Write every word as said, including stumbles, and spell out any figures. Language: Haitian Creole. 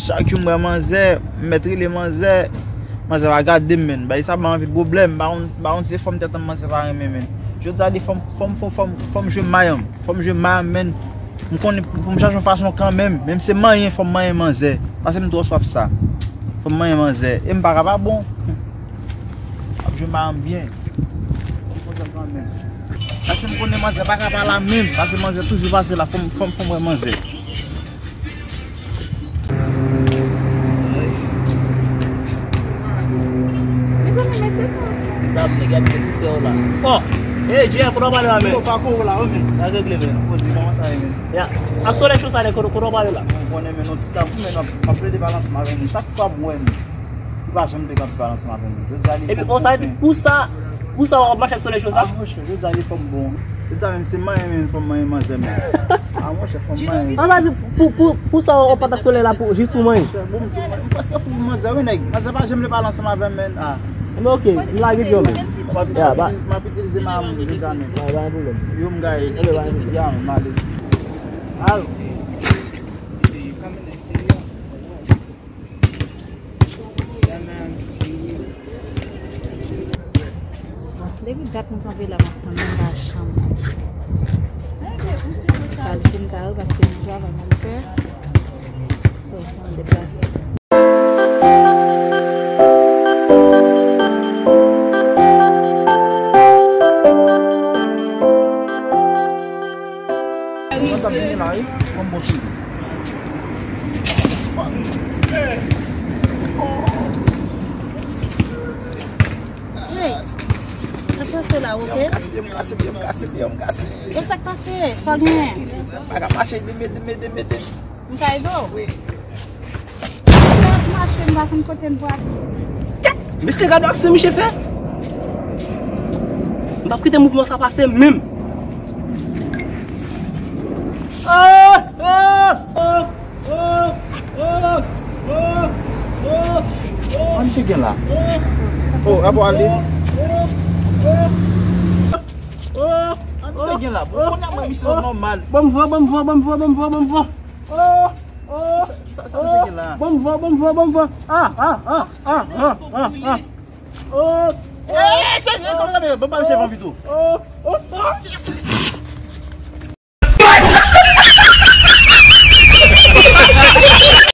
Chak jou m wè manzè, m mèt rele manzè. Manzè pa gade m, menn. Bagay sa ban m anpil pwoblèm. M pa konn, m pa konn si se fòm tèt an manzè pa renmen, menn. Jodi a, li fòm, fòm, fòm, fòm, fòm jwe may an. Fòm jwe may an, menn. M konnen pou m chache yon fason kanmenm. Menm se manyen, fò m manyen manzè. Paske m twò swaf sa. Fò m manyen manzè. E m pa ka pa bon. Ap jwe may an byen. Fò m kontan kanmenm. Paske m konnen manzè pa ka pa la menm. Paske manzè toujou pase la. Fò m, fò m, fò m wè manzè. Mezanmi, mesye sa. Sa ap nèg ap met sistè w la. Oh! Hey, J F, kote w pale la, men? Yo, pa ko la, wi, men. Sa regle, men. Poze, kòman sa ye, men? Ya. Ak solèy cho sa, nèg, kote, kote w pale la? Bon, konnen, men, non, ti tankou, men, non, ap plede pale ansanm avè nou. Chak fwa m wè nou, li pa janm te ka pale ansanm avè nou. Jodi a, li fè m konfyans. Pou sa, pou sa w ap mache ak solèy cho sa? Ah, monchè, jodi a, li fè m bon. Jodi a menm se manyen menm, fò m manyen manzè menm. Ah, monchè, fò m manyen. An, sa di pou, pou, pou sa w ap pase ak solèy la pou, jis pou manyen. Monchè, bon, m di w, m prèske fou pou manzè, wi, nèg. Manzè pa janm vle pale ansanm avè m, menn. Ah. Ebyen, oke, m lage djòl. M ap itilize, m ap itilize ma moun, jodi a menm. Ah, pa gen pwoblèm. Yo, m gaye. Ebyen, pa gen pwoblèm. Ya, m ale. Al. Depi dat m kanpe la, m ap tann li, m pa janm. Pral vin ta yo paske m travay m al fè. So, m deplase. Mwen sa vini la, wi. Kòm bon figi. Hey, sa k pase la, oke? Pye m kase, pye m kase, pye m kase, pye m kase. E sa k pase? Sa w genyen? Pa ka mache, ede m, ede m, ede m, ede m. M ka ede w? Wi. Lè w ap mache, m pa konn kote m pral. Mesye, gade aksyon misye fè. M p ap kite mouvman sa pase menm. Ah! Ah! Ah! Ah! Ah! Ah! Ah! Sa misye gen la? Oh, rapò ale. Sa misye gen la? Bon, kounye a mwen misye nòmal. Ban m vwa, ban m vwa, ban m vwa, ban m vwa, ban m vwa. Oh! Oh! Sa, sa, sa misye gen la? Ban m vwa, ban m vwa, ban m vwa. Ah, ah, ah, ah, ah, ah, ah. Oh! Eh, serye, kòman kamera? Ban m ba misye van pito. Oh! Oh! Oh!